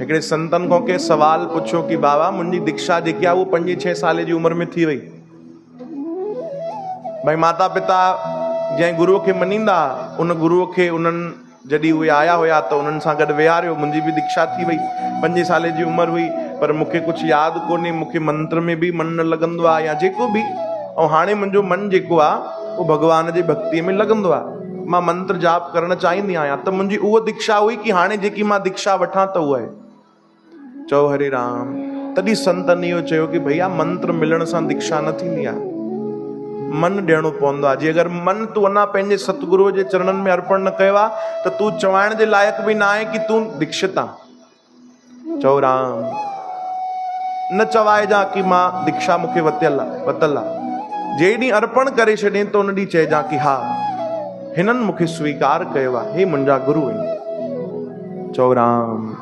هڪڙي سنتن کان ڪنهن سوال پڇيو ڪي بابا منهنجي ديکشا جيڪي آهي اهو پنجين ڇهين سالي جي عمر ۾ ٿي وئي. ڀئي ماتا پتا جنهن گروء کي مڃيندا ان گروء کي انهن جڏهن اهي آيا هيا ته انهن سان گڏ ويهاريو منهنجي به ديکشا ٿي وئي پنجين سالي جي عمر هئي پر مون کي ڪجهه ياد ڪونهي مون کي منتر ۾ به من نه لڳندو آهي يا جيڪو به ۽ هاڻي منهنجو من جيڪو آهي اهو ڀڳوان جي ڀڳتيء ۾ لڳندو آهي مان منتر جاپ ڪرڻ چاهيندي آهيان ته منهنجي اها ديکشا هئي ڪي هاڻي جيڪي مان ديکشا وٺان ته اها آهي چئو هري رام. تڏهن سنتن اهو چيو ڪي ڀئيا منتر ملڻ سان ديکشا نه ٿيندي آهي. من ڏيڻو پوندو آهي. جي اگر من تون اڃا پنهنجي ستگروء جي چرڻن ۾ ارپڻ نه ڪيو آهي ته تون چوائڻ جي لائق به نه آهين ڪي تون ديکشت آهين. چئو رام. نه چوائجان ڪي مان ديکشا مون کي وتيل آهي، وتل آهي. جنهن ڏينهن ارپڻ ڪري ڇڏين ته ان ڏينهن چئجان ڪي ها هنن مون کي سويڪار ڪيو آهي، هي منهنجا گرو آهن. چئو رام.